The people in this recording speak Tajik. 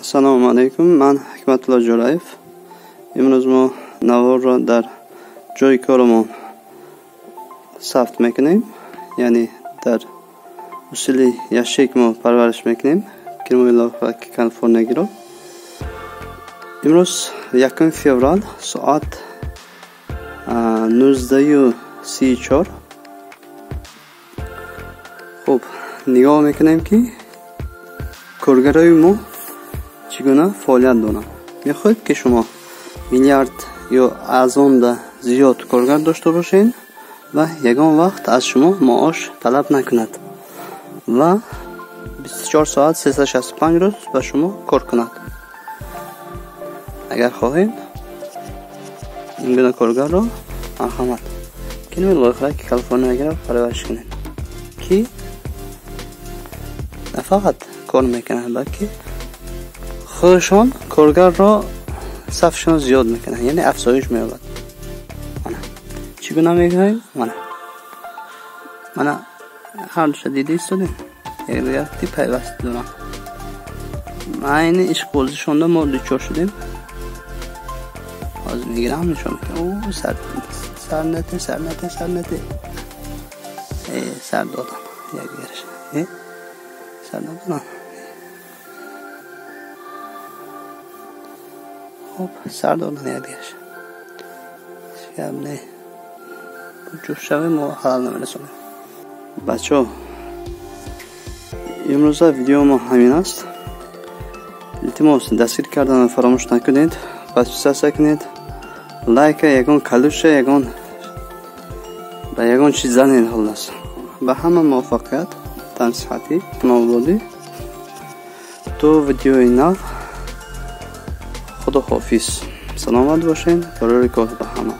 Ассалому алайкум, ман Ҳикматулло Ҷӯраев. Имрӯз мо наворро дар ҷои корамон сабт мекунем, яъне дар усули яшик мо парвариш мекунем кирмои лавҳаки калифорниягиро. Имрӯз 1 феврал, соат 19:34. Хуб, нигоҳ мекунем, ки коргарои мо чӣ гуна фаъолият доранд. Мехоҳед, ки шумо миллиард ё аз онда зиёд коргар дошта бошед ва ягон вақт аз шумо маош талаб накунад ва 24 соат, 365 рӯз ба шумо кор кунад? Агар хоҳед ин гуна коргарро, марҳамат, кирми лойхаки калифорниягиро парвариш кунед, ки на фақат кор мекунад, балки худашон коргарро сафшон зиёд мекунанд, яъне афзоиш меёбад. Мана чӣ гуна мегӯем, мана мана ҳардуша дида истодем, якдигарти пайваст доранд. Айни ишқбозишонда мо дучор шудем. Ҳозир мегирам, нишон мекунам. Сар сар нате, сар нате, сар нате, сар додан якдигараш, сар доданд. Хуб, сар додан якдигараш, гап не, ҷуфт мо халал намерасонем. Бачаҳо, имрӯза видео мо ҳамин аст. Илтимос, дастгир карданро фаромӯш накунед, подписаться кунед, лайка, ягон калуша, ягон ба ягон чиз занед. Холлас, ба ҳама муваффақият, тансиҳатӣ, хонаводӣ. То видеои нав, худо ҳофиз, саломат бошед, барори кор ба ҳама.